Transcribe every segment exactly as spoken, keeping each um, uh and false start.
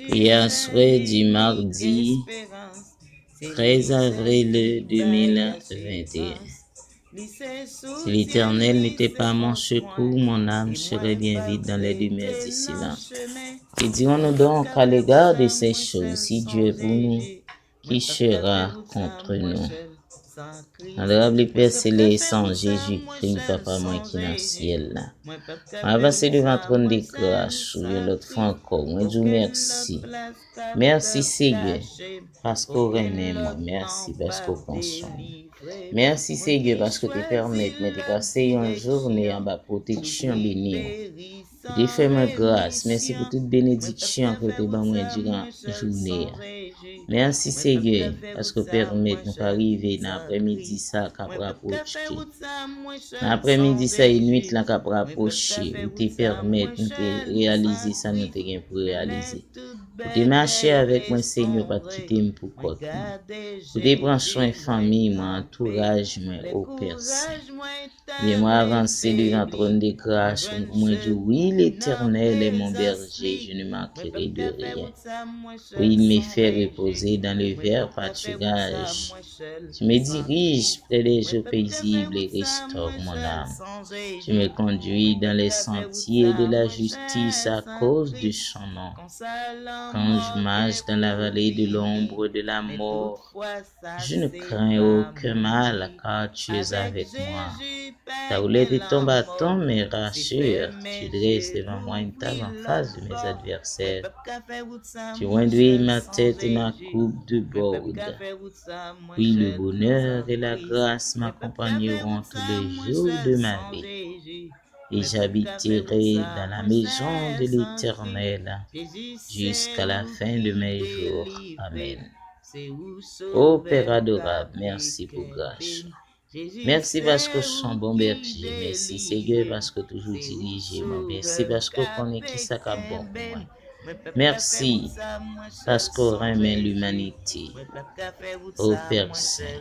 Priyè aswè di madi trèz avril de mil venteyen. Si l'Éternel n'était pas mon secours, mon âme serait bien vite dans les demeures du silence. Que dirons-nous donc à l'égard de ces choses? Si Dieu est pour nous, qui sera contre nous? Onorab Pè Selès, an Jezikri, Papa mwen ki nan syèl la, mwen avanse devan twòn de gras ou yon lòt fwa ankò. Mwen di w mèsi. Mèsi, Seyè, paske w renmen mwen. Mèsi paske w pran swen mwen. Mèsi, Seyè, paske w te pèmèt mwen te pase yon jounen anba pwoteksyon beni w. Ou te fè mwen gras. Mèsi pou tout benediksyon ke w te ban mwen diran jounen an. Mèsi, Seyè, paske w pèmèt nou ka rive nan aprèmidi sa a k ap rapwoche. Nan aprèmidi sa e nwit lan k ap rapwoche, ou te pèmèt nou te reyalize sa nou te gen pou reyalize. Ou te mache avèk mwen, Seyè, ou pa t kite m pou kont mwen. Ou te pran swen fanmi mwen, antouraj mwen, o Pè Sen. Men mwen avanse devan twòn de gras ou pou mwen di, wi, l'Éternel est mon berger, je ne manquerai de rien. Oui, il me fait reposer dans le vert pâturage. Tu me diriges près des eaux paisibles et restaures mon âme. Tu me conduis dans les sentiers de la justice à cause de son nom. Quand je marche dans la vallée de l'ombre de la mort, je ne crains aucun mal, car tu es avec moi. Ta houlette et ton bâton me rassurent. Tu dresses devant moi une table en face de mes adversaires. Tu induis ma tête et ma coupe déborde. Oui, le bonheur et la grâce m'accompagneront tous les jours de ma vie. Et j'habiterai dans la maison de l'Éternel jusqu'à la fin de mes jours. Amen. O Pè adorab, mèsi pou gras ou. Mèsi paske w se yon bon bèje. Mèsi, Seyè, paske w toujou dirije mwen. Mèsi paske w konnen ki sa k ap bon pou mwen. Mèsi paske w renmen limanite. O Pè Sen,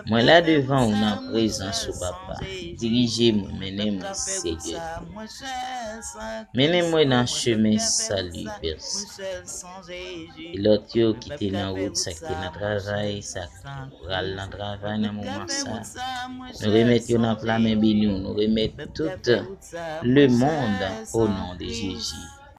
mwen la devan w nan prezans ou, Papa. Dirije mwen, mennen mwen, Seyè. Mennen mwen nan chemen sali, Pè Sen. E lòt yo ki te nan wout, sa ki te nan travay, sa ki pral nan travay nan moman sa, nou remèt yo nan pla men beni w. Nou remèt tout lemonn o non de Jezi.